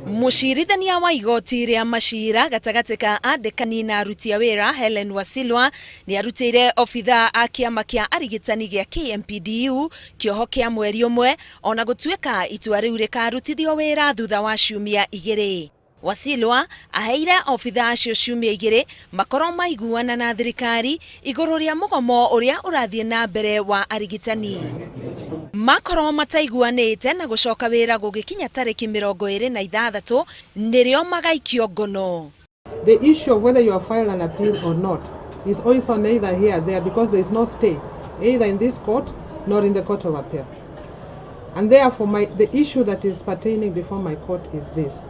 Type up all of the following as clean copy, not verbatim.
Mũcirithania wa igoti rĩa macira gatagatĩ ka andĩkani na aruti a wĩra Hellen Wasilwa nĩ arutĩire obithaa a kĩama kĩa arigitani gĩa KMPDU kĩoho kĩa mweri ũmwe ona gũtuĩka itua rĩu rĩkarutithio wĩra thutha wa ciumia igĩrĩ. Wasilwa aheire obithaa acio ciumia igĩrĩ makorwo maiguana na thirikari igũrũ rĩa mũgomo ũrĩa ũrathiĩ na mbere wa arigitani. Makorwo mataiguanĩte na gũcoka wĩra gũgĩkinya tarĩki 26 nĩrĩo magaikio ngono. The issue of whether you have filed an appeal or not is also neither here nor there because there is no stay either in this court nor in the court of appeal. And therefore, the issue that is pertaining before my court is this.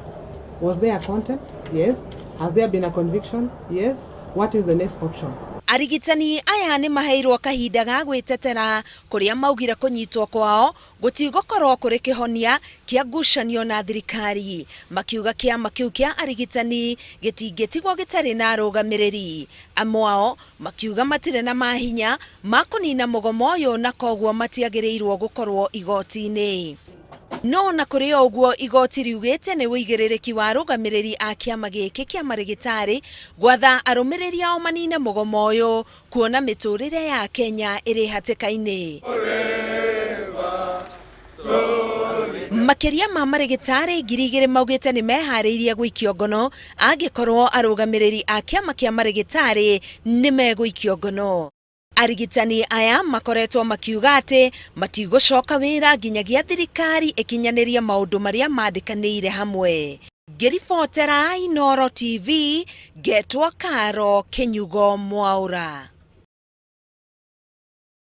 Was there a contempt? Yes. Has there been a conviction? Yes. What is the next option? Arigitani aya nĩ maheirwo kahinda ga gwĩtetera kũrĩa maugire kũnyitwo kwao gũtigũkorwo kũrĩ kĩhonia kĩa ngucanio na thirikari, makiuga kĩama kĩu kĩa arigitani gĩtingĩtigwo gĩtarĩ na arũgamĩrĩri. Amwe ao makiuga matirĩ na mahinya ma kũnina mũgomo ũyũ na koguo matiagĩrĩirwo gũkorwo igoti-inĩ. No na kũrĩ o ũguo, igoti riugĩte nĩ ũigĩrĩrĩki wa arũgamĩrĩri a kĩama gĩkĩ kĩa marĩgĩtarĩ gwatha arũmĩrĩri ao manine mũgomo ũyũ kuona mĩtũrĩre ya Kenya ĩrĩ hatĩka-inĩ. Makĩria ma marĩgĩtarĩ 2000 maugĩte nĩ meharĩirie gũikio ngono angĩkorwo arũgamĩrĩri a kĩama kĩa marĩgĩtarĩ nĩ megũikio ngono. Arigitani aya makoretwo makiuga atĩ matigũcoka wĩra nginyagia thirikari ĩkinyanĩrie maũndũ marĩa mandĩkanĩire hamwe. Ngĩribotera Inooro TV, ngetwo Karo Kĩnyugo Mwaũra.